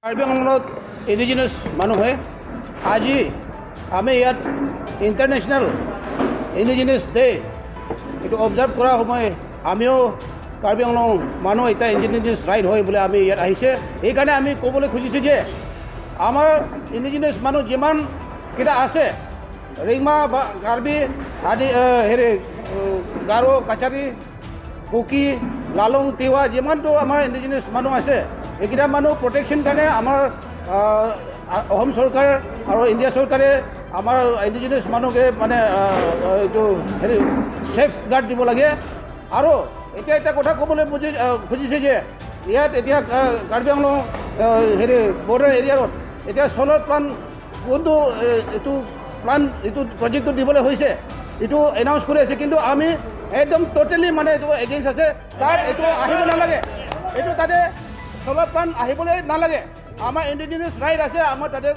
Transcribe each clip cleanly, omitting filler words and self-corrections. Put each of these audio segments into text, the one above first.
Karbi আংলঙত indigenous মানুহে আজি আমি ইয়াত ইণ্টাৰনেশ্যনেল ইণ্ডিজিনাছ ডে এইটো অবজাৰ্ভ কৰা সময় আমিও কাৰ্বি আংলং মানুহ এতিয়া ইণ্ডিজিনাছ ৰাইট হয় বোলে আমি ইয়াত আহিছে। সেইকাৰণে আমি ক'বলৈ খুজিছোঁ যে আমাৰ ইণ্ডিজিনাছ মানুহ যিমানকেইটা আছে, ৰেংমা বা কাৰ্বি আদি, হেৰি গাৰো, কাছাৰী, কুকি, লালুং, তিৱা, যিমানটো আমাৰ ইণ্ডিজিনাছ মানুহ আছে, এইকেইটা মানুহ প্ৰটেকশ্যন কাৰণে আমাৰ অসম চৰকাৰ আৰু ইণ্ডিয়া চৰকাৰে আমাৰ ইণ্ডিজিনাছ মানুহকে মানে এইটো হেৰি ছেফ গাৰ্ড দিব লাগে। আৰু এতিয়া এটা কথা ক'বলৈ খুজিছে যে ইয়াত এতিয়া কাৰ্বি আংলং হেৰি বৰ্ডাৰ এৰিয়াত এতিয়া চ'লাৰ প্লাণ্ট কোনটো এইটো প্লান এইটো প্ৰজেক্টটো দিবলৈ হৈছে, এইটো এনাউন্স কৰি আছে। কিন্তু আমি একদম ট'টেলি মানে এইটো এগেইনষ্ট আছে। তাত এইটো আহিব নালাগে, এইটো তাতে চ'লাৰ প্লাণ্ট আহিবলৈ নালাগে। আমাৰ ইণ্ডিজিনাছ ৰাইট আছে, আমাৰ তাতে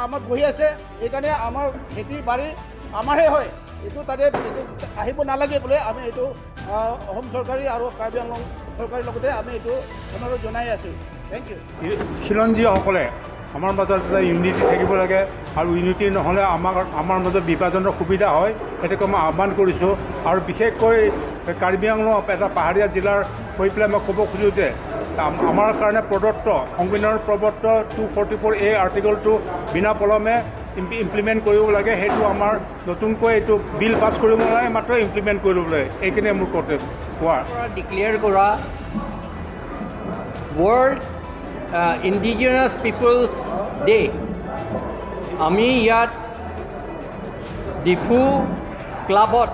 আমাৰ বহি আছে। সেইকাৰণে আমাৰ খেতি বাৰী আমাৰহে হয়। এইটো তাতে এইটো আহিব নালাগে বোলে আমি এইটো অসম চৰকাৰী আৰু কাৰ্বি আংলং চৰকাৰৰ লগতে আমি এইটো অনুৰোধ জনাই আছোঁ। Thank U. খিলঞ্জীয়াসকলে আমাৰ মাজত এটা ইউনিটি থাকিব লাগে আৰু ইউনিটি নহ'লে আমাৰ মাজত বিভাজনৰ সুবিধা হয়। সেইটোকে মই আহ্বান কৰিছোঁ। আৰু বিশেষকৈ কাৰ্বি আংলং এটা পাহাৰীয়া জিলাৰ হৈ পেলাই মই ক'ব খোজোঁ যে আমাৰ কাৰণে প্ৰদত্ত সংবিধানৰ প্ৰদত্ত 244A আৰ্টিকলটো বিনা পলমে ইমপ্লিমেণ্ট কৰিব লাগে। সেইটো আমাৰ নতুনকৈ এইটো বিল পাছ কৰিব নালাগে, মাত্ৰ ইমপ্লিমেণ্ট কৰিব লাগে। এইখিনিয়ে মোৰ কৰ্তব্য কোৱাৰ। পৰা ডিক্লেয়াৰ কৰা ৱৰ্ল্ড ইণ্ডিজিনাছ পিপলছ ডে আমি ইয়াত ডিফু ক্লাবত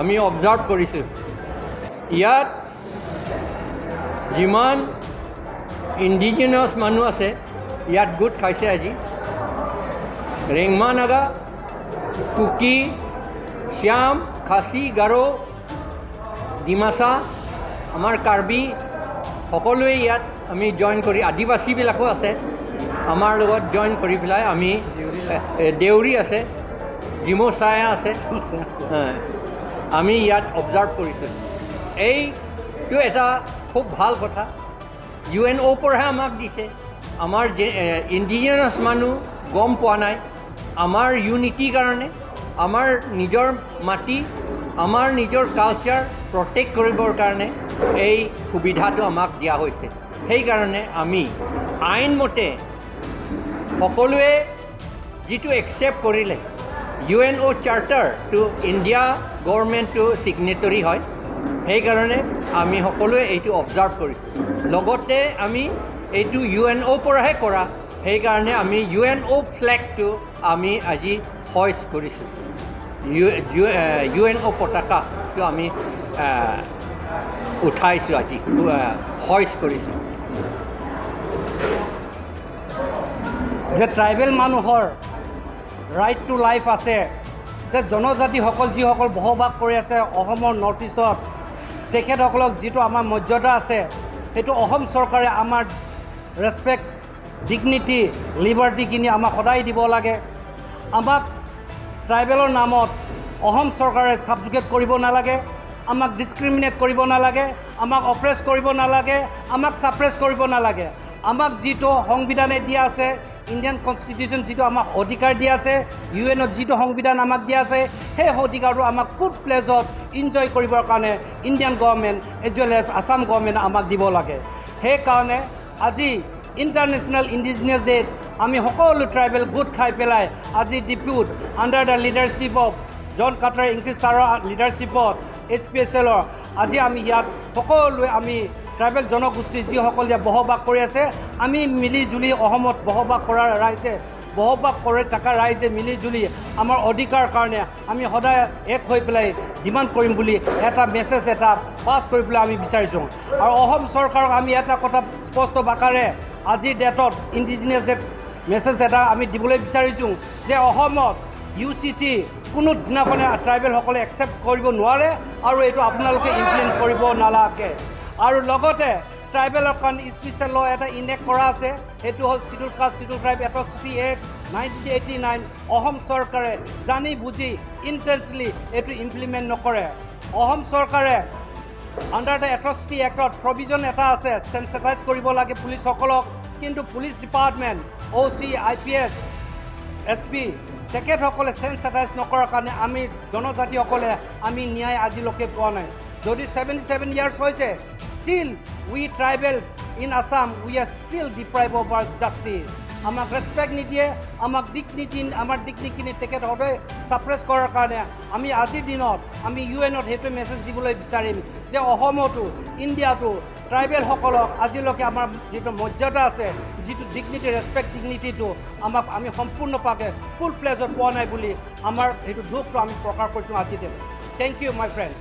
আমি অবজাৰ্ভ কৰিছোঁ। ইয়াত যিমান ইণ্ডিজিনাছ মানুহ আছে, ইয়াত গোট খাইছে আজি। ৰেংমা নাগা, কুকি, শ্যাম, খাচী, গাৰো, ডিমাচা, আমাৰ কাৰ্বি সকলোৱে ইয়াত আমি জইন কৰি, আদিবাসীবিলাকো আছে আমাৰ লগত জইন কৰি পেলাই আমি দেউৰী আছে, জিমো ছায়া আছে, আমি ইয়াত অবজাৰ্ভ কৰিছোঁ। এইটো এটা খুব ভাল কথা। ইউএনঅ'ৰ পৰাহে আমাক দিছে। আমাৰ যে ইণ্ডিজিনাছ মানুহ গম পোৱা নাই। আমাৰ ইউনিটিৰ কাৰণে, আমাৰ নিজৰ মাটি, আমাৰ নিজৰ কালচাৰ প্ৰটেক্ট কৰিবৰ কাৰণে এই সুবিধাটো আমাক দিয়া হৈছে। সেইকাৰণে আমি আইনমতে সকলোৱে যিটো একচেপ্ট কৰিলে, ইউএনঅ' চাৰ্টাৰটো ইণ্ডিয়া গভৰ্ণমেণ্টটো ছিগনেটৰী হয়। সেইকাৰণে আমি সকলোৱে এইটো অবজাৰ্ভ কৰিছোঁ। লগতে আমি এইটো ইউএনঅ'ৰ পৰাহে কৰা, সেইকাৰণে আমি ইউএনঅ' ফ্লেগটো আমি আজি হইষ্ট কৰিছোঁ। ইউএনঅ' পতাকাটো আমি উঠাইছোঁ, আজি হইষ্ট কৰিছোঁ। যে ট্ৰাইবেল মানুহৰ ৰাইট টু লাইফ আছে, যে জনজাতিসকল যিসকল বসবাস কৰি আছে অসমৰ নৰ্থ ইষ্টত, তেখেতসকলক যিটো আমাৰ মৰ্যাদা আছে, সেইটো অসম চৰকাৰে আমাৰ ৰেচপেক্ট, ডিগনিটি, লিবাৰ্টিখিনি আমাক সদায় দিব লাগে। আমাক ট্ৰাইবেলৰ নামত অসম চৰকাৰে ছাবজুগেট কৰিব নালাগে, আমাক ডিছক্ৰিমিনেট কৰিব নালাগে, আমাক অপ্ৰেছ কৰিব নালাগে, আমাক ছাপ্ৰেছ কৰিব নালাগে। আমাক যিটো সংবিধানে দিয়া আছে, ইণ্ডিয়ান কনষ্টিটিউশ্যন যিটো আমাক অধিকাৰ দিয়া আছে, ইউএনত যিটো সংবিধান আমাক দিয়া আছে, সেই অধিকাৰটো আমাক ফুল ফ্লেজত ইনজয় কৰিবৰ কাৰণে Indian government as well as Assam government আমাক দিব লাগে। সেইকাৰণে আজি ইণ্টাৰনেশ্যনেল ইণ্ডিজিনিয়াছ ডেত আমি সকলো ট্ৰাইবেল গোট খাই পেলাই আজি ডিফুত under the leadership of John Carter Ingti ছাৰৰ লিডাৰশ্বিপত এইচপিএছএলৰ আজি আমি ইয়াত সকলোৱে আমি ট্ৰাইবেল জনগোষ্ঠী যিসকল ইয়াত বসবাস কৰি আছে, আমি মিলি জুলি অসমত বসবাস কৰা ৰাইজে, বসবাস কৰি থকা ৰাইজে মিলি জুলি আমাৰ অধিকাৰ কাৰণে আমি সদায় এক হৈ পেলাই ডিমাণ্ড কৰিম বুলি এটা মেছেজ এটা পাছ কৰিবলৈ আমি বিচাৰিছোঁ। আৰু অসম চৰকাৰক আমি এটা কথা স্পষ্ট ভাষাৰে আজিৰ ডেটত ইণ্ডিজিনিয়াছ ডেট মেছেজ এটা আমি দিবলৈ বিচাৰিছোঁ যে অসমত ইউচিচি কোনো দিনাখনে ট্ৰাইবেলসকলে একচেপ্ট কৰিব নোৱাৰে আৰু এইটো আপোনালোকে ইমপ্লিমেণ্ট কৰিব নালাগে। আৰু লগতে ট্ৰাইবেলৰ কাৰণে স্পেচিয়েল ল এটা ইনেক্ট কৰা আছে, সেইটো হ'ল Schedule Caste, Schedule Tribe Atrocity Act, 1989। Assam চৰকাৰে জানি বুজি ইণ্টেনচলি এইটো ইমপ্লিমেণ্ট নকৰে। অসম চৰকাৰে আণ্ডাৰ the atrocity এক্টত প্ৰভিজন এটা আছে, চেঞ্চিটাইজ কৰিব লাগে পুলিচসকলক। কিন্তু পুলিচ ডিপাৰ্টমেণ্ট, অ' চি, আই পি এছ, এছ পি, তেখেতসকলে চেঞ্চিটাইজ নকৰাৰ কাৰণে আমি জনজাতিসকলে আমি ন্যায় আজিলৈকে পোৱা নাই। যদি 77 ইয়াৰ্ছ হৈছে, still we tribals in Assam, we are still deprive of our justice. আমাক ৰেচপেক্ট নিদিয়ে, আমাক ডিগনিটি, আমাৰ ডিগনিটিখিনি তেখেতসকলে ছাপ্ৰেছ কৰাৰ কাৰণে আমি আজিৰ দিনত আমি ইউ এনত সেইটো মেছেজ দিবলৈ বিচাৰিম যে অসমতো, ইণ্ডিয়াতো ট্ৰাইবেলসকলক আজিলৈকে আমাৰ যিটো মৰ্যাদা আছে, যিটো ডিগনিটি, ৰেচপেক্ট, ডিগনিটিটো আমাক আমি সম্পূৰ্ণভাৱে ফুল প্লেজত পোৱা নাই বুলি আমাৰ সেইটো দুখটো আমি প্ৰকাশ কৰিছোঁ আজিৰ দিনত। Thank you, my friend.